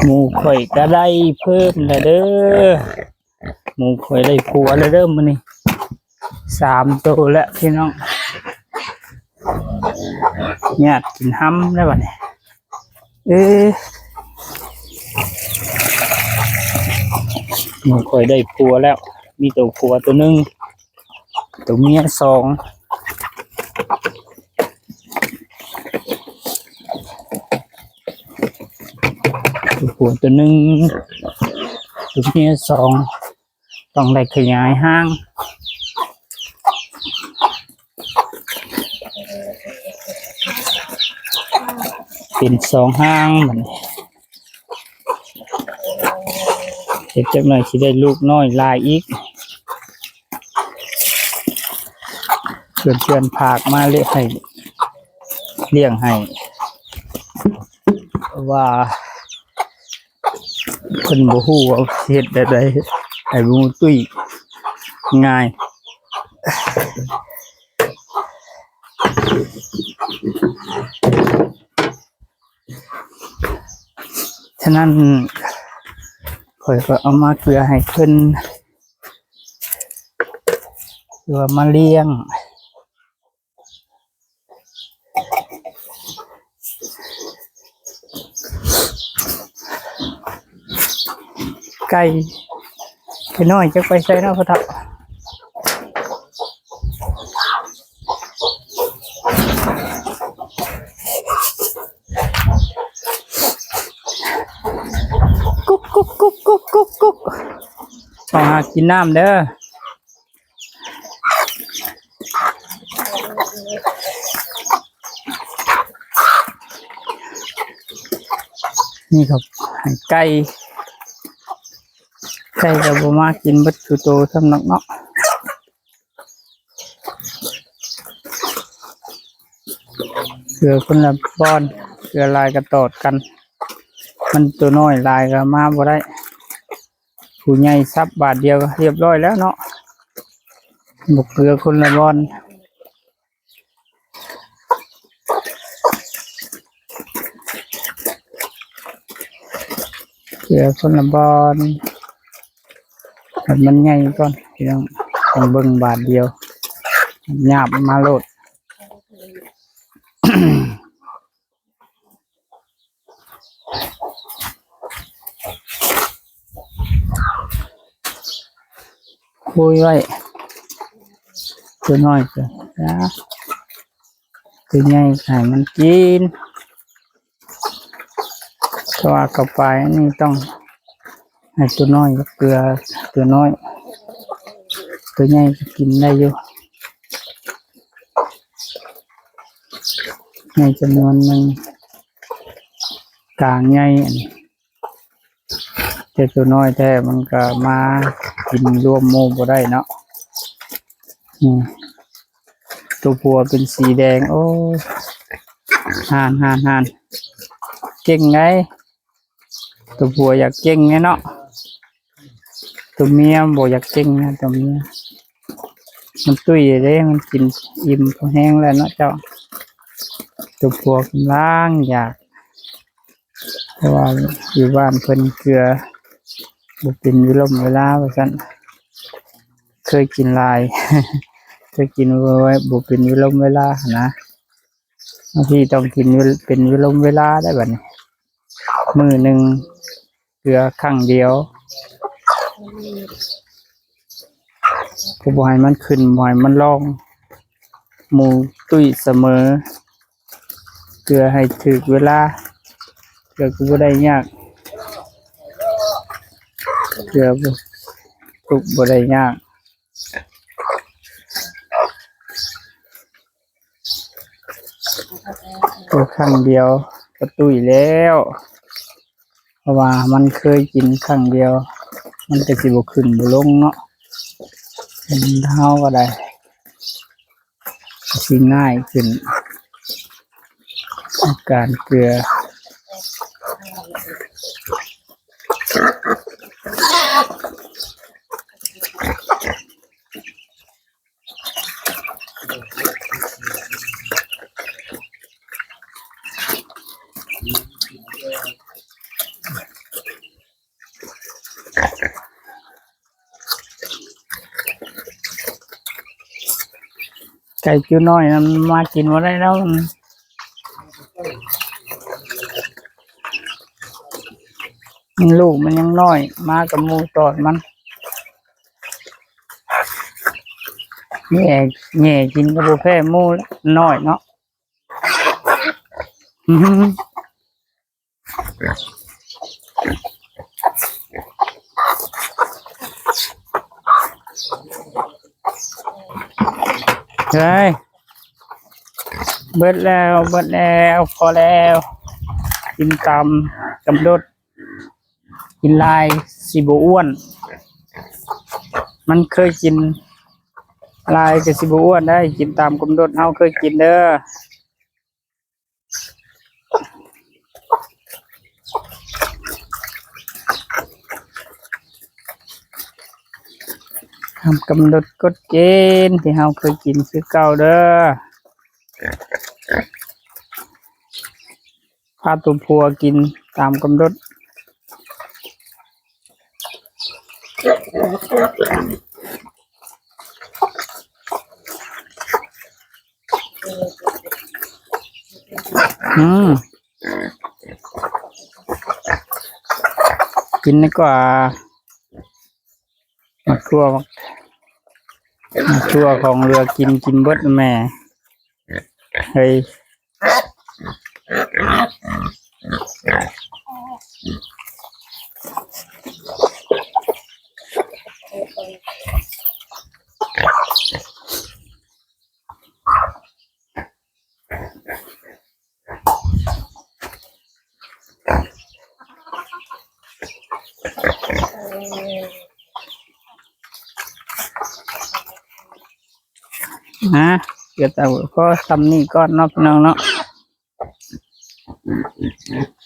ໝູ່ຂ້ອຍກໍໄດ້ເພີ່ມແລ້ວເດີ. ໝູ່ຂ້ອຍໄດ້ຜົວແລ້ວເດີມື້ນີ້ ສາມໂຕແລ້ວພີ່ນ້ອງ. ຍາດກິນຫຳແລ້ວບັດນີ້. ເອີ ໝູ່ຂ້ອຍໄດ້ຜົວແລ້ວ ມີໂຕຜົວໂຕໜຶ່ງ ໂຕເມຍສອງ ໂຕຜົວໂຕໜຶ່ງ ໂຕເມຍສອງ. ຕ້ອງໄດ້ຂະຫຍາຍຫາງ ເປັນສອງຫາງບັດນີ້. ເຮັດຈັກໜ່ອຍຊິໄດ້ລູກນ້ອຍຫຼາຍອີກ. ເພື່ອນໆຝາກມາລ້ຽງໃຫ້ ລ້ຽງໃຫ້ ວ່າ ເພິ່ນບໍ່ຮູ້ວ່າເຮັດແບບໃດໃຫ້ໝູ່ຕຸ້ຍງ່າຍ. ສະນັ້ນ ຂ້ອຍກໍເອົາມາເກືອໃຫ້ເພິ່ນ ຫຼືວ່າມາລ້ຽງ. ໄກ່ ໄກ່ນ້ອຍຈັກໄປໃສເນາະພໍ່ເຖົ້າ? ກຸກ ກຸກ ກຸກ ກຸກ ກຸກ ກຸກ ຕ້ອງຫາກິນນ້ຳເດີ. ນີ້ກໍໃຫ້ໄກ່ ໄກ່ກໍບໍ່ມາກິນເບິດສູ່ໂຕຊ້ຳດອກເນາະ. ເກືອຄົນລະບ່ອນ ເກືອຫຼາຍກໍຕອດກັນ ມັນໂຕນ້ອຍຫຼາຍກໍມາບໍ່ໄດ້. ຜູ້ໃຫຍ່ສັບບາດດຽວກໍຮຽບຮ້ອຍແລ້ວເນາະ ບໍ່ເກືອຄົນລະບ່ອນ. ເກືອຄົນລະບ່ອນ ໃຫ້ມັນໃຫຍ່ກ່ອນພີ່ນ້ອງ ຕ້ອງເບິ່ງບາດດຽວ ຫຍາບມາໂລດ. ຄຸຍໄວ້ ຕົວນ້ອຍກໍຢ່າ ຕົວໃຫຍ່ໃຫ້ມັນກິນ. ເພາະວ່າເຂົ້າໄປອັນນີ້ຕ້ອງໃຫ້ຕົວນ້ອຍກັບເກືອ ຕົວນ້ອຍ ຕົວໃຫຍ່ກໍກິນໄດ້ຢູ່ ໃນຈຳນວນໜຶ່ງ ກາງໃຫຍ່ອັນນີ້. ແຕ່ຕົວນ້ອຍແທ້ມັນກໍມາກິນລວມໝູ່ບໍ່ໄດ້ເນາະ. ອືມ ຕົວຜົວເປັນສີແດງ ໂອ້ຍ ຫ່ານໆໆ ເກັ່ງໄດ໋ ຕົວຜົວຢາກເກັ່ງແດ່ເນາະ. ຕົວເມຍບໍ່ຢາກເກັ່ງນະ ຕົວເມຍມັນຕຸ້ຍເດ້ ມັນກິນອີ່ມພໍແຮງແລ້ວເນາະເຈົ້າ. ຕົວຜົວກຳລັງຢາກ ເພາະວ່າຢູ່ບ້ານເພິ່ນເກືອບໍ່ເປັນເວລົມເວລາວ່າຊັ້ນ ເຄີຍກິນຫຼາຍ ເຄີຍກິນບໍ່ເປັນເວລົມເວລາຫັ້ນນະ. ບາງທີຕ້ອງກິນເວ- ເປັນເວລົມເວລາໄດ໋ບັດນີ້ ມື້ໜຶ່ງເກືອຄັ້ງດຽວ ກໍບໍ່ໃຫ້ມັນຂຶ້ນ ບໍ່ໃຫ້ມັນລອງ ໝູ່ຕຸ້ຍສະເໝີ ເກືອໃຫ້ຖືກເວລາ ເກືອກໍບໍ່ໄດ້ຍາກ ເກືອບໍ່ ທຸກບໍ່ໄດ້ຍາກ. ເກີດຄັ້ງດຽວກໍຕຸ້ຍແລ້ວ ເພາະວ່າມັນເຄີຍກິນຄັ້ງດຽວ ມັນກໍຊິບໍ່ຂຶ້ນບໍ່ລົງເນາະ. ເຮົາກໍໄດ້ ກໍຊິງ່າຍຂຶ້ນ ອາການເກືອ. ໄກ່ຈຸນ້ອຍນັ້ນມາກິນບໍ່ໄດ້ແລ້ວ ມັນ ມັນລູກມັນຍັງນ້ອຍ ມາກັບໝູ່ຕອດມັນ ແຫຍ່ ແຫຍ່ກິນກໍບໍ່ແພ້ໝູ່ ນ້ອຍເນາະ. ເຮີ້ຍ ເບິດແລ້ວ ເບິດແລ້ວ ພໍແລ້ວ ກິນຕາມກຳນົດ ກິນຫຼາຍຊິບໍ່ອ້ວນ ມັນເຄີຍກິນຫຼາຍກໍຊິບໍ່ອ້ວນໄດ໋ ກິນຕາມກຳນົດເຮົາເຄີຍກິນເດີ. ຕາມກຳນົດກົດເກນທີ່ເຮົາເຄີຍກິນຄືເກົ່າເດີ ພາຕົວຜົວກິນຕາມກຳນົດ. ອືມ ກິນດີກວ່າ ໝາກຖົ່ວ ໝາກຖົ່ວຂອງເຫຼືອກິນ ກິນເບິດແມ່ ເຮີ້ຍ. ນະ ກະເອົາພໍສ່ຳນີ້ກ່ອນເນາະ ພີ່ນ້ອງເນາະ.